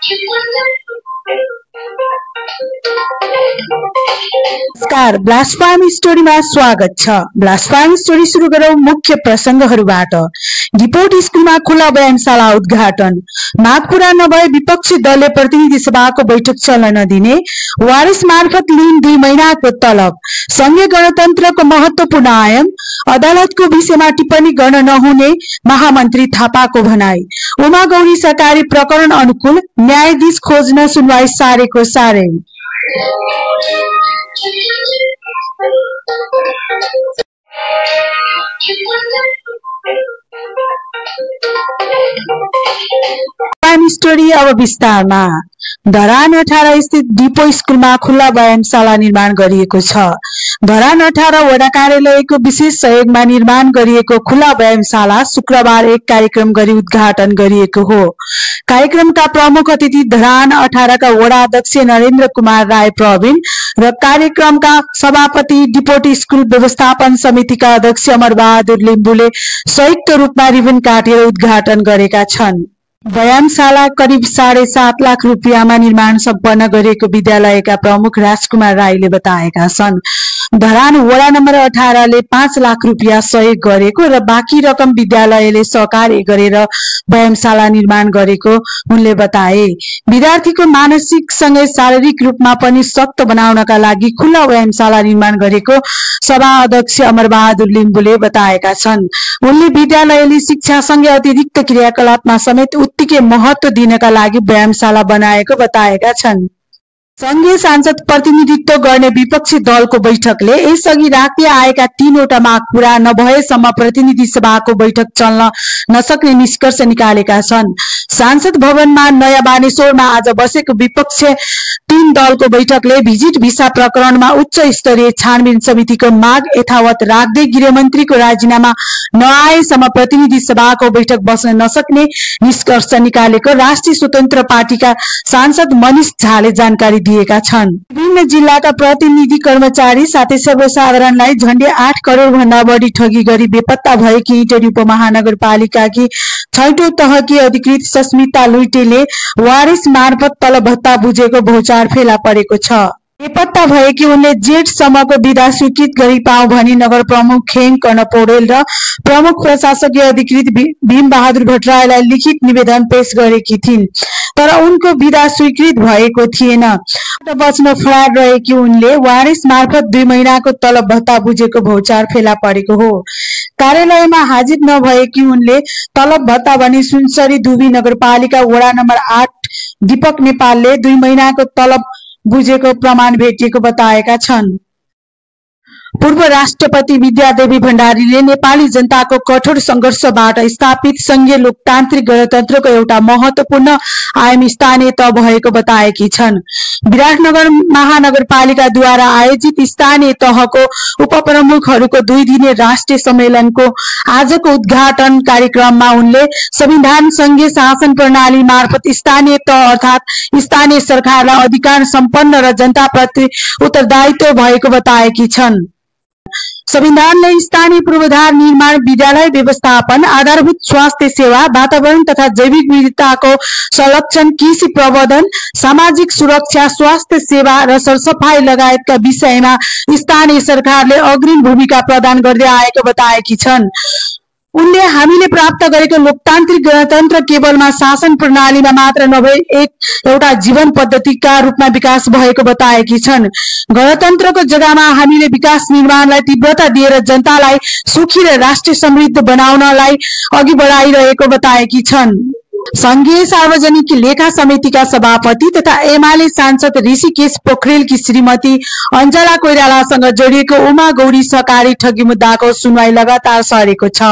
नमस्कार, blast farm स्टोरीमा स्वागत छ। ब्लास्ट फार्म स्टोरी सुरु गरौं मुख्य प्रसंगहरूबाट। डिपोट स्कुलमा खुला व्यायामशाला उद्घाटन। माग पूरा नभए विपक्षी दलले प्रतिनिधि सभाको बैठक चल्न नदिने, वारिस मार्फत लिन 2 महिनाको तलब। संघीय गणतन्त्रको महत्वपूर्ण आयाम, अदालतको विषयमा टिप्पणी गर्न नहुने महामन्त्री थापाको भनाई। उमा गौरी सरकारी प्रकरण अनुकूल, न्यायाधीश खोज्न सुनवाई सारेको सारे। स्टोरी अब विस्तारमा। धरान 18 स्थित डिपो स्कुलमा खुल्ला व्यायामशाला निर्माण गरिएको छ। धरान 18 वडा कार्यालयको विशेष सहयोगमा निर्माण गरिएको खुल्ला व्यायामशाला शुक्रबार एक कार्यक्रम गरी उद्घाटन गरिएको हो। कार्यक्रमका प्रमुख अतिथि धरान 18 का वडा अध्यक्ष नरेन्द्र कुमार राय प्रवीण र कार्यक्रमका सभापति डिपोट स्कुल व्यवस्थापन समितिका अध्यक्ष अमरबहादुर लिम्बुले संयुक्त रूपमा रिबन काटेर उद्घाटन गरेका छन्। व्यायामशाला करिब 7.5 लाख रुपियाँमा निर्माण सम्पन्न गरिएको विद्यालयका प्रमुख राजकुमार राईले बताएका छन्। धरान वडा नम्बर 18 ले 5 लाख रुपियाँ सहयोग गरेको र बाँकी रकम विद्यालयले सहकार्य गरेर व्यायामशाला निर्माण गरेको उनले बताए। विद्यार्थीको मानसिक सँगै शारीरिक रूपमा पनि सक्त बनाउनका लागि खुल्ला व्यायामशाला निर्माण गरेको सभा अध्यक्ष अमरबहादुर लिम्बुले बताएका छन्। उनले विद्यालयले शिक्षासँगै अतिरिक्त क्रियाकलापमा समेत उत्तिकै महत्व दिनका लागि व्यायामशाला बनाएको बताएका छन्। संघीय सांसद प्रतिनिधित्व गर्ने विपक्षी दलको बैठकले यसअघि राख्दै आएका 3वटा माग पूरा नभएसम्म प्रतिनिधि सभाको बैठक चल्न नसक्ने निष्कर्ष निकालेका छन्। सांसद भवनमा नयाँ बानेश्वरमा आज बसेको विपक्ष 3 दलको बैठकले भिजिट भिसा प्रकरणमा उच्च स्तरीय छानबिन समितिको माग यथावत राख्दै गृहमन्त्रीको राजीनामा नआएसम्म प्रतिनिधि सभाको बैठक बस्न नसक्ने निष्कर्ष निकालेको राष्ट्रिय स्वतन्त्र पार्टीका सांसद मनिष झाले जानकारी दिएका छन्। विभिन्न जिल्लाका प्रतिनिधि कर्मचारी साथै सर्वसाधारणलाई झण्डै 8 करोड भन्दा बढी ठगी गरी बेपत्ता भएकी इटहरी उपमहानगरपालिकाकी 6औं तहकी अधिकृत सस्मिता लुइटेले वारिस मार्फत तलब भत्ता बुझेको भौचार फेला परेको छ। बेपत्ता भएकी उनले जेठ सम्मको विधा स्वीकृत गरी पाऊ भनी नगर प्रमुख खेङ कर्ण पौडेल र प्रमुख प्रशासकीय अधिकृत भीम बहादुर भट्टराईलाई लिखित निवेदन पेश गरेकी थिइन्, तर उनको विधा स्वीकृत भएको थिएन। बच्न फरार रहेकी उनले वारिस मार्फत 2 महिनाको तलब भत्ता बुझेको भौचार फेला परेको हो। कार्यालयमा हाजिर नभएकी उनले तलब भत्ता भनी सुनसरी दुबी नगरपालिका वडा नम्बर 8 दीपक नेपालले 2 महिनाको तलब बुझेको प्रमाण भेटिएको बताएका छन्। पूर्व राष्ट्रपति विद्यादेवी भण्डारीले नेपाली जनताको कठोर संघर्षबाट स्थापित संघीय लोकतान्त्रिक गणतन्त्रको एउटा महत्वपूर्ण आयाम स्थानीय तह भएको बताएकी छन्। विराटनगर महानगरपालिकाद्वारा आयोजित स्थानीय तहको उपप्रमुखहरूको 2 दिने राष्ट्रिय सम्मेलनको आजको उद्घाटन कार्यक्रममा उनले संविधान संघीय शासन प्रणाली मार्फत स्थानीय तह अर्थात् स्थानीय सरकारलाई अधिकार सम्पन्न र जनताप्रति उत्तरदायित्व भएको बताएकी छन्। संविधानले स्थानीय पूर्वाधार निर्माण, विद्यालय व्यवस्थापन, आधारभूत स्वास्थ्य सेवा, वातावरण तथा जैविक विविधताको संरक्षण, कृषि प्रबन्धन, सामाजिक सुरक्षा, स्वास्थ्य सेवा र सरसफाई लगायतका विषयमा स्थानीय सरकारले अग्रिम भूमिका प्रदान गर्दै आएको बताएकी छन्। उनले हामीले प्राप्त गरेको लोकतान्त्रिक गणतन्त्र केवलमा शासन प्रणालीमा मात्र नभए एउटा जीवन पद्धतिका रूपमा विकास भएको बताएकी छन्। गणतन्त्रको जग्गामा हामीले विकास निर्माणलाई तीव्रता दिएर जनतालाई सुखी र राष्ट्र समृद्ध बनाउनलाई अघि बढाइरहेको बताएकी छन्। संघीय सार्वजनिक लेखा समितिका सभापति तथा एमाले सांसद ऋषिकेश पोखरेलकी श्रीमती अञ्जना कोइरालासँग जोडिएको उमा गौरी सहकारी ठगी मुद्दाको सुनवाई लगातार सरेको छ।